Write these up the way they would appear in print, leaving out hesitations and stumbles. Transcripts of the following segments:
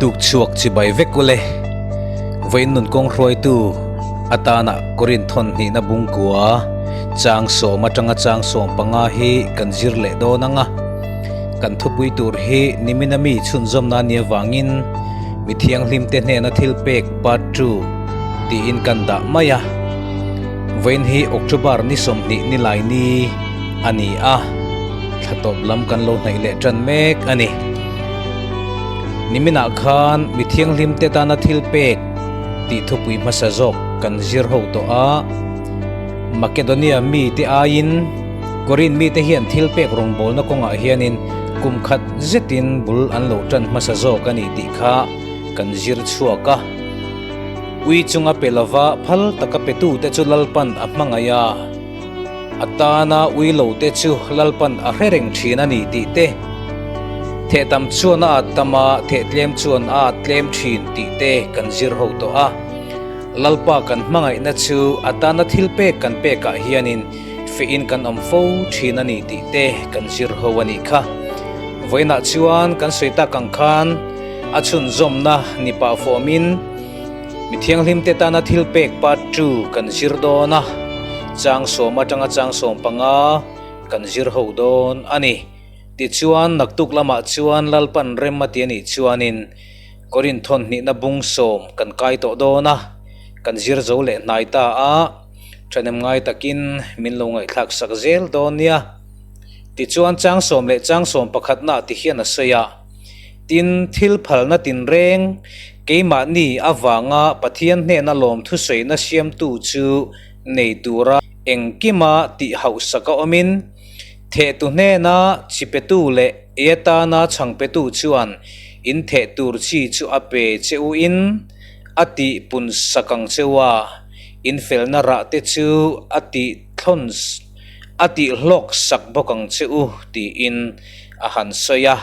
Tuk chhuak chibai vek ule. Vawiin nun kawng hruaitu atana Korin thawn hnihna bungkua chang sawm atanga chang 15 hi kan zir leh dawn ang a. Kan thupui tur hi nimina mi chhunzawmna nia vangin mi thianghlimte hnena thil pek part 2 tiin kan dah mai a. Vawiin hi October ni 20 ni lai ni a ni a, thla tawp lam kan lo hnaih leh tan mek a ni. Niminah khan mi thianghlimte tana thil pek tih thupui hmasa zawk kan zir ho tawh a, Makedonia mite aiin Korin mite hian thil pek rawngbawlna kawngah hianin kum khat zetin bul an lo tan hmasa zawk a ni tih kha kan zir chhuak a. Ui chunga pe lova phal taka petute chu Lalpan a hmangaih a. A tana ui lo te chu Lalpan a hre reng thin a ni tih te, theh tam chuan a at tam a, theh tlem chuan a at tlem thin tih te kan zir ho tawh a. Lalpa kan hmangaihna chu a tana thil pek kan pekah hianin fehin kan awm fo thin a ni tih te kan zir ho a nih kha. Vawiinah chuan kan sawi tak ang khan a chhunzawmna ni pah fawmin, Mi thianghlimte tana thil pek part 2 kan zir dawn a, chang 10 atanga chang 15 kan zir ho dawn a ni. Tichuan, naktuk lamah chuan Lalpan rem a ti a nih chuanin Korinth thawn hnihna bung 10 kan kai tawh dawn a, kan zir zo leh hnai ta a, thahnem ngai takin min lo ngaihthlak sak zel dawn nia. Tichuan, chang 10 leh chang 11 nah ti hian a sawi a. Tin, thil phalna tinreng keimahni avanga Pathian hnena lawmthu sawiina siamtu chu nei tura engkima tih hauhsaka awmin, thehtu hnena chi petu leh ei atana chhang petu chuan in theh tur chi chu a pe che uin a tih pun sak ang che u a, in felna rah te chu a tih thlawn a tih hlawk sak bawk ang che u tiin a han sawi a.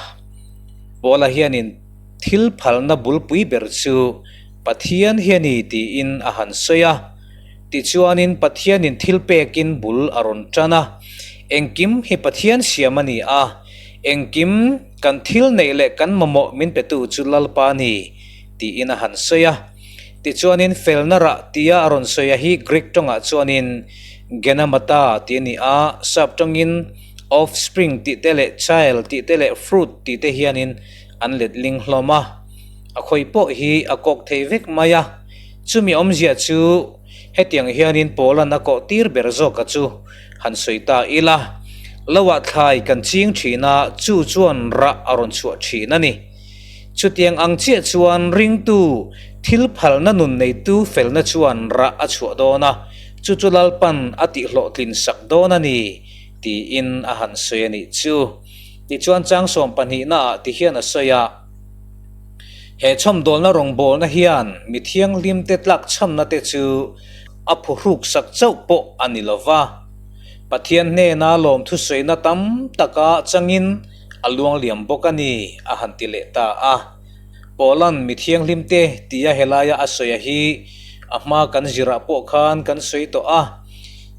Paula hianin thil phalna bulpui ber chu Pathian hi a ni tiin a han sawi a. Tichuanin Pathianin thil pekin bul a rawn tan a. Engkim hi Pathian siam a ni a, engkim kan thil neih leh kan mamawh min petu chu Lalpa a ni tiin a han sawi a. Tichuanin felna rah tia a rawn sawi a hi Greek tawngah chuanin Genamata tih a ni a, sap tawngin Offspring tih te leh child tih te leh fruit tih te hianin an let ling hlawm a, a khawi pawh hi a kawk thei vek mai a. Chumi awmzia chu hetiang hianin Paula'n a kawh tir ber zawka chu han sawi ta ila, Loah thlai kan ching thin a, chu chuan rah a rawn chhuah thin a ni. Chutiang ang chiah chuan ringtu thil phalna nun neitu felna chuan rah a chhuah dawn a, chu chu Lalpan a tihhlawhtlin sak dawn a ni. Tiin a han sawi a nih chu. Tichuan chang 12 naah ti hian a sawi a, He chhawmdawlna rawngbawlna hian mi thianghlimte tlak chhamna te chu a phuhruk sak chauh pawh a ni lo va, Pathian hnena lawmthu sawina tam taka changin a luangliam bawk a ni, a han ti leh ta a. Paula'n mi thianghlimte tia helaia a sawi a hi a hma kan zirah pawh khan kan sawi tawh a.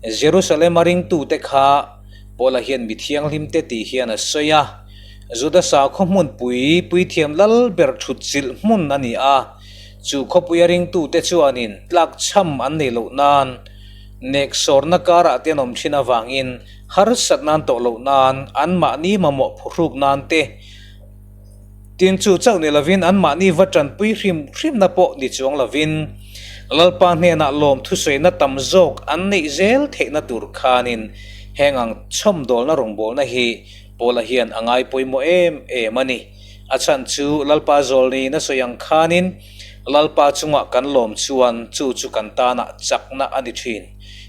Jerusalem-a ringtute kha Paula hian mi thianghlimte tih hian a sawi a. Juda sakhaw hmunpui puithiam lal ber thutchilh hmun a ni a. Chu khawpuia ringtute chuanin tlakchham an nei loh nan, neksawrna karah te an awm thin avangin harsat nan tawh loh nan, anmahni mamawh phuhruk nan te, Tin, chu chauh ni lovin anmahni va tanpui hrim hrimna pawh ni chuang lovin Lalpa hnenah lawm thusawiina tam zawk an neih zel theihna tur khanin heng ang chhawmdawlna rawngbawlna hi Paula hian a ngai pawimawh em em a ni. A chhan chu Lalpa zawlni na sawi ang khanin Lalpa chungah kan lawm chuan chu chu kan tanah chakna a ni thin.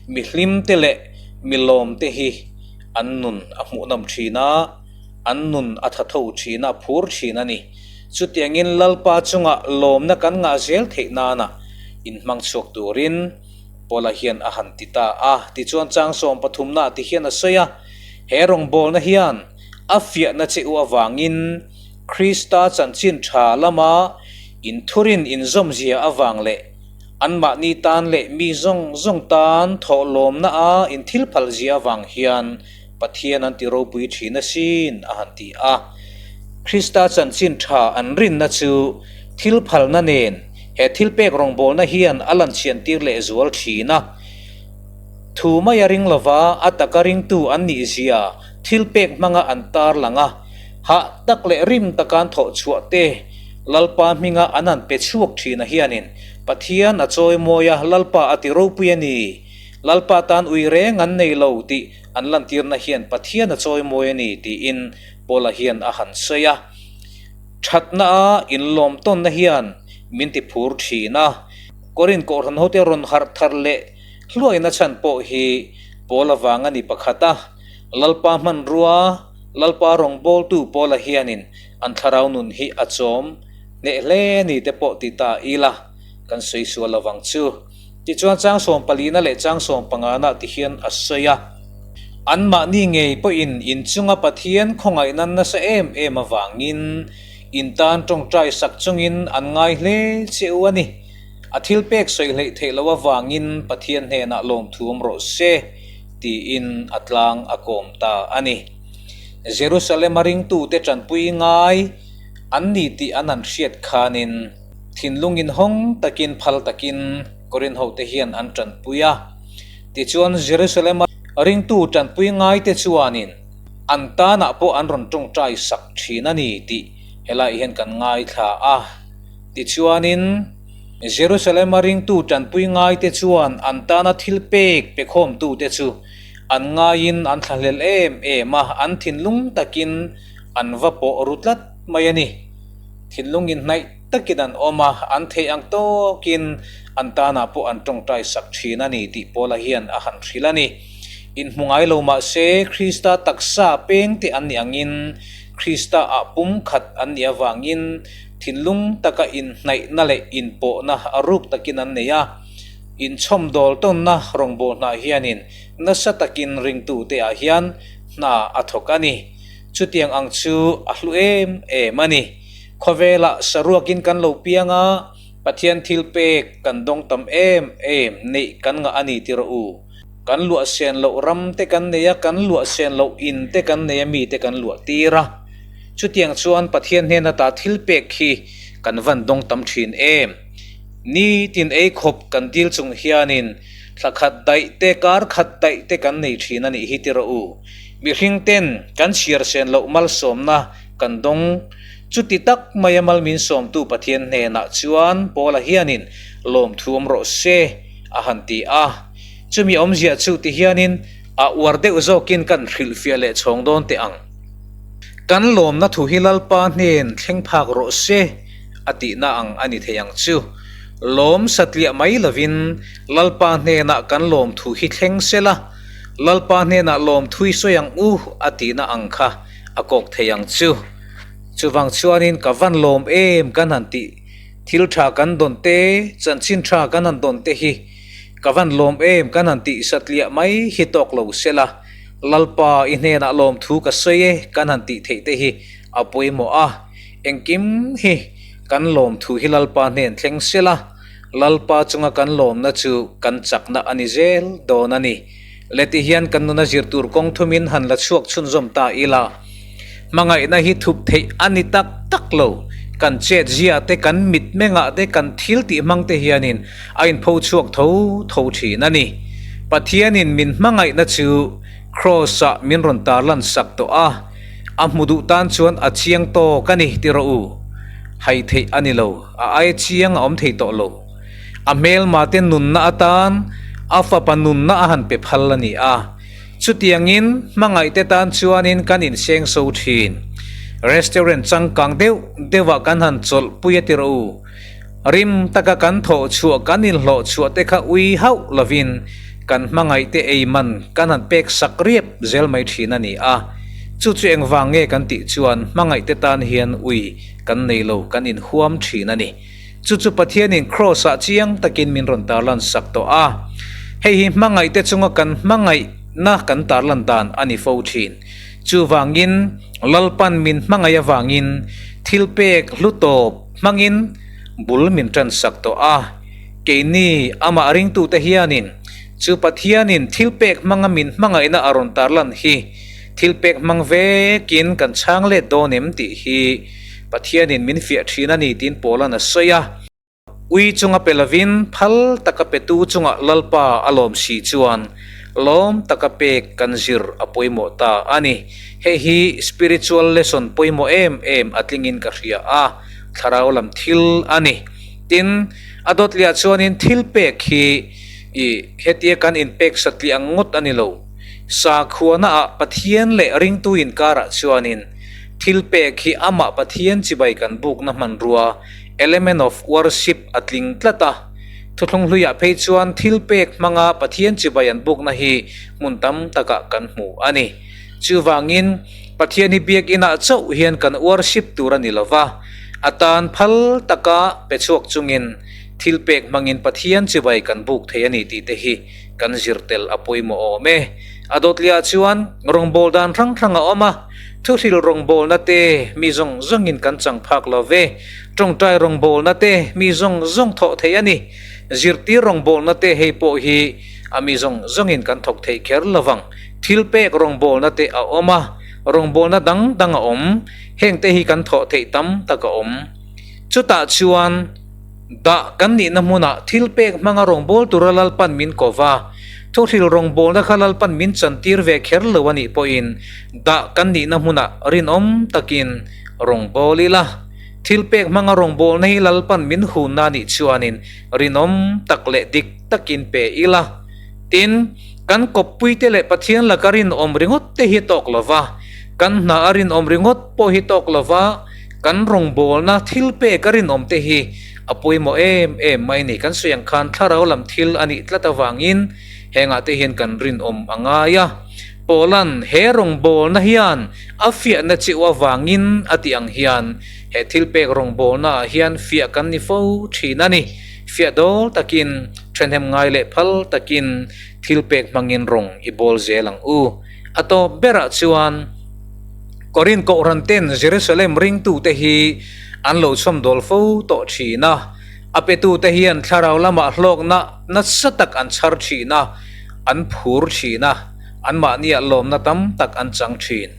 Mi hlimte leh mi lawmte hi an nun a hmuhnawm thin a. An nun a tha tho thin a, phur thin a ni. Chutiangin Lalpa chunga lawmna kan ngah zel theih nana inhmang chhuak turin Paula hian a han ti ta a. Tichuan chang 13 naah ti hian a sawi a, He rawngbawlna hian a fiahna che u avangin Krista chanchin tha lama inthurin inzawmzia avang leh anmahni tan leh mi zawng zawng tan thawhlawmna a inthilphalzia avang hian Pathian an ti ropui thin asin, a han ti a. Krista chanchin tha an rinna chu Thil phalna nen he thilpek rawngbawlna hian a lanchhiantir leh zual thin a. Thu mai a ring lova a taka ringtu an nih zia thilpek hmanga an tarlang a, hah tak leh rim taka an thawh chhuah te Lalpa hminga an han pe chhuak thin a hianin Pathian a chawimawi a, Lalpa a ti ropui a ni. Lalpa tan ui reng an nei lo tih an lantirna hian Pathian a chawimawi a ni tiin Paula hian a han sawi a. Thatna a inlawmtawnna hian min ti phur thin a, Korin Kohhran hote rawn harh thar leh hluaina chhan pawh hi Paula vang a ni pakhat a, Lalpa hmanrua, Lalpa rawngbawltu Paula hianin an thlarau nun hi a chawm hneh hle ni te pawh ti ta ila kan sawi sual lovang chu. Tichuan chang sawmpalina leh chang sawmpangana ti hian a sawi a. Anmahni ngei pawhin inchunga Pathian khawngaihna nasa em em avangin in tan tawngtai sak chungin an ngai hle che u a ni. A thil pek sawi hleih theih loh avangin Pathian hnenah lawmthu awm rawh se, tiin a tlang a kawm ta a ni. Jerusalem-a ringtute tanpui ngai an ni tih an han hriat khanin, Thinlung inhawng takin phal takin Korin hote hian an tanpui a. Tichuan Jerusalem-a ringtu tanpui ngaite chuanin an tanah pawh an rawn tawngtai sak thin a ni tih helaiah hian kan ngaithla a. Tichuanin Jerusalem-a ringtu tanpui ngaite chuan an tana thil pek pe khawmtute chu an ngaiin an thlahlel em em a, an thinlung takin an va pawh ru tlat mai a ni. Thinlung inhnaih takin an awm a, an theih ang tawkin an tanah pawh an tawngtai sak thin a ni tih Paula hian a han hrilh a ni. Inhmu ngai lo mah se, Krista taksa peng te an nih angin, Krista ah pumkhat an nih avangin thinlung taka inhnaihna leh inpawhna a ruk takin an nei a. Inchhawmdawl tawnna rawngbawlh hnah hianin nasa takin ringtute ah hian hna a thawk a ni. Chutiang ang chu a hlu em em a ni. Khawvelah saruakin kan lo piang a, Pathian thil pek kan dawng tam em em neih kan ngah a ni ti rawh u. Kan luah sen loh ram te kan nei a, kan luah sen loh in te kan nei a, mi te kan luah tir a. Chutiang chuan Pathian hnen ata thil pek hi kan van dawng tam thin em. Nitin ei khawp kan dil chung hianin thla khat daih te, kar khat daih te kan nei thin a nih hi ti rawh u. Mihring ten kan chhiar sen loh malsawmna kan dawng. Chuti tak maia mal min sawmtu Pathian hnenah chuan Paula hianin lawmthu awm rawh se a han ti a. Chumi awmzia chu ti hianin a uar deuh zawkin kan hrilhfiah leh chhawng dawn teh ang. Kan lawmna thu hi Lalpa hnen thleng phak rawh se a tihna ang a ni thei ang chu. Lawm satliah mai lovin Lalpa hnenah kan lawmthu hi thleng sela, Lalpa hnenah lawmthui sawi ang u a tihna ang kha a kawk thei ang chu. Chuvang chuanin ka van lawm em kan han tih thil tha kan dawn te, chanchin tha kan han dawn te hi ka van lawm em kan han tih satliah mai hi tawk lo sela, Lalpa i hnenah lawmthu ka sawi e kan han tih theih te hi a pawimawh a, engkim hi kan lawmthu hi Lalpa hnen thleng sela. Lalpa chunga kan lawmna chu kan chakna a ni zel dawn a ni. Leti hian kan nuna zir tur kawng thumin han la chhuak chhunzawm ta ila, hmangaihna hi thup theih a ni tak tak lo. Kan chet zia te, kan mitmengah te, kan thil tih hmang te hianin a inpho chhuak tho tho thin a ni. Pathianin min hmangaihna chu Kraws-ah min rawn tarlan sak tawh a. A hmu duh tan chuan a chiang tawk a ni ti rawh u. Hai theih a ni lo, a aia chiang a awm thei tawh lo. A hmelma te nunna atan a fapa nunna a han pe phal a ni a. Chutiangin hmangaih te tan chuanin kan inseng so thin. Restaurant changkang deuh deuhah kan han chawlh pui a ti rawh u. Rim taka kan thawh chhuah kan inhlawh chhuah te kha ui hauh lovin kan hmangaih te ei man kan han pek sak riap zel mai thin a ni a. Chu chu engvang nge kan tih chuan hmangaih te tan hian ui kan nei lo kan inhuam thin a ni. Chu chu Pathianin Kraws ah chiang takin min rawn tarlan sak tawh a. Hei hi hmangaih te chunga kan hmangaihna kan tarlan dan a ni fo thin. Chuvangin Lalpan min hmangaih avangin thil pek hlu tawp Hmangin bul min tan sak tawh a, keini amah ringtute hianin chu Pathianin thilpek hmanga min hmangaihna a rawn tarlan hi thilpek hmang vekin kan chhang let dawn em tih hi Pathianin min fiah thin a ni tiin Paula'n a sawi a. Ui chunga pe lovin phal taka petu chunga Lalpa a lawm si chuan lawm taka pek kan zir a pawimawh ta a ni. Hei hi spiritual lesson pawimawh em em a tlingin ka hria a, thlarau lam thil a ni. Tin, a dawtliah chuanin thil pek hi i hetia kan inpek satliah ang ngawt a ni lo. Sakhuanaah Pathian leh ringtu inkarah chuanin thil pek hi amah Pathian chibai kan bukna hmanrua, element of worship, a tling tlat a. Thuthlung hluiah phei chuan thil pek hmanga Pathian chibai an bukna hi hmun tam takah kan hmu a ni. Chuvangin, Pathian hi biakinah chauh hian kan worship tur a ni lo va, a tan phal taka pe chhuak chungin thil pek hmangin Pathian chibai kan buk thei a ni tih te hi kan zir tel a pawimawh awm e. A dawtliah chuan rawngbâwl dan hrang hrang a awm a, thuhril rawngbâwlna te mi zawng zawngin kan chang phak lo ve, tawngtai rawngbâwlna te mi zawng zawng thawh theih a ni, zirtir rawngbâwlna te hei pawh hi a mi zawng zawngin kan thawk theih kher lo vang, thilpek rawngbâwlna te a awm a, rawngbâwlna dang dang a awm, hengte hi kan thawh theih tam tak a awm. Chutah chuan. Dah kan nihna hmunah thil pek hmanga rawngbâwl tura Lalpan min ko va, thuhril rawngbâwlna kha Lalpan min chantir ve kher lo a nih pawhin dah kan nihna hmunah rinawm takin rawngbâwl ila. Thil pek hmanga rawngbâwlna hi Lalpan min hunna a nih chuanin rinawm tak leh dik takin pe ila. Tin, kan kawppuite leh Pathian laka rinawm ringawt te hi tawk lo va, kan hna a rinawm ringawt pawh hi tawk lo va, Kan rawngbawlna thil pek a rinawm te hi a pawimawh em em mai ni. Kan sawi ang khan thlarau lam thil a nih tlat avangin hengah te hian kan rinawm a ngai a. Paula'n he rawngbawlna hian a fiahna chiu avangin a tih ang hian he thil pek rawngbawlna ah hian fiah kan ni fo thin a ni. Fiah dawl takin, thahnem ngai leh phal takin thil pek hmangin rawng i bawl zel ang u. A tawp berah chuan. Korinth kohhran ten Jerusalem ringtute hi an lo chhawmdawl fo tawh thin a, a petute hian thlarau lamah hlawkna nasa tak an chhar thin a, an phur thin a, anmahniah lawmna tam tak an chang thin.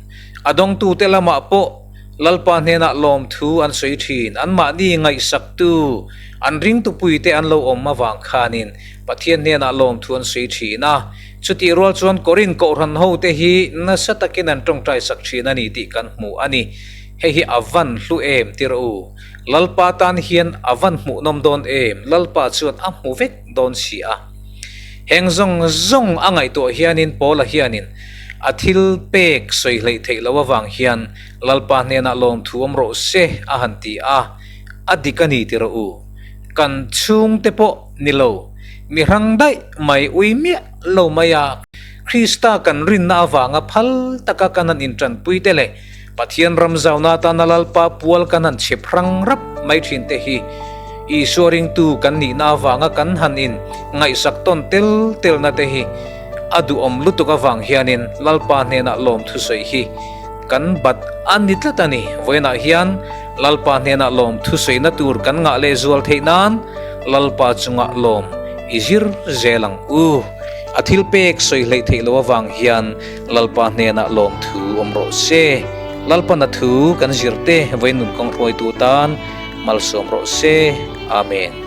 A dawngtute lamah pawh Lalpa hnenah lawmthu an sawi thin, anmahni ngaihsaktu, an ringtupuite an lo awm avang khanin Pathian hnenah lawmthu an sawi thin a. Chutih rual chuan Korinth kohhran hote hi nasa takin an tawngtai sak thin a ni tih kan hmu a ni. Hei hi a van hlu em tir u. Lalpa tan hian a van hmuhnawm dawn em? Lalpa chuan a hmu vek dawn si a. Heng zawng zawng a ngaihtuah hianin Paula hianin a thil pek sawi hleih theih loh avang hian Lalpa hnenah lawmthu awm rawh se a han ti a, a dik a ni tir u. Kan chhungte pawh ni lo. Mi hrang daih mai ui miah lo mai a, Krista kan rinna avanga phal taka kan han intanpui te leh Pathian ram zauna atana Lalpa pual kan han chhep hrang rap mai thin te hi Isua ringtu kan nihna avanga kan han in ngaihsak tawn tel telna te hi a duhawm lutuk avang hianin Lalpa hnenah lawmthu sawi hi Kan bat a ni tlat a ni. Vawiinah hian Lalpa hnenah lawm thusawina tur kan ngah leh zual theih nan Lalpa chungah lawm i zir zel ang u. A thil pek sawi hleih theih loh avang hian Lalpa hnenah lawm thu awm rawh se. Lalpana thu kan zir te vawiin nun kawng hruaitu tan malsawm rawh se. Amen.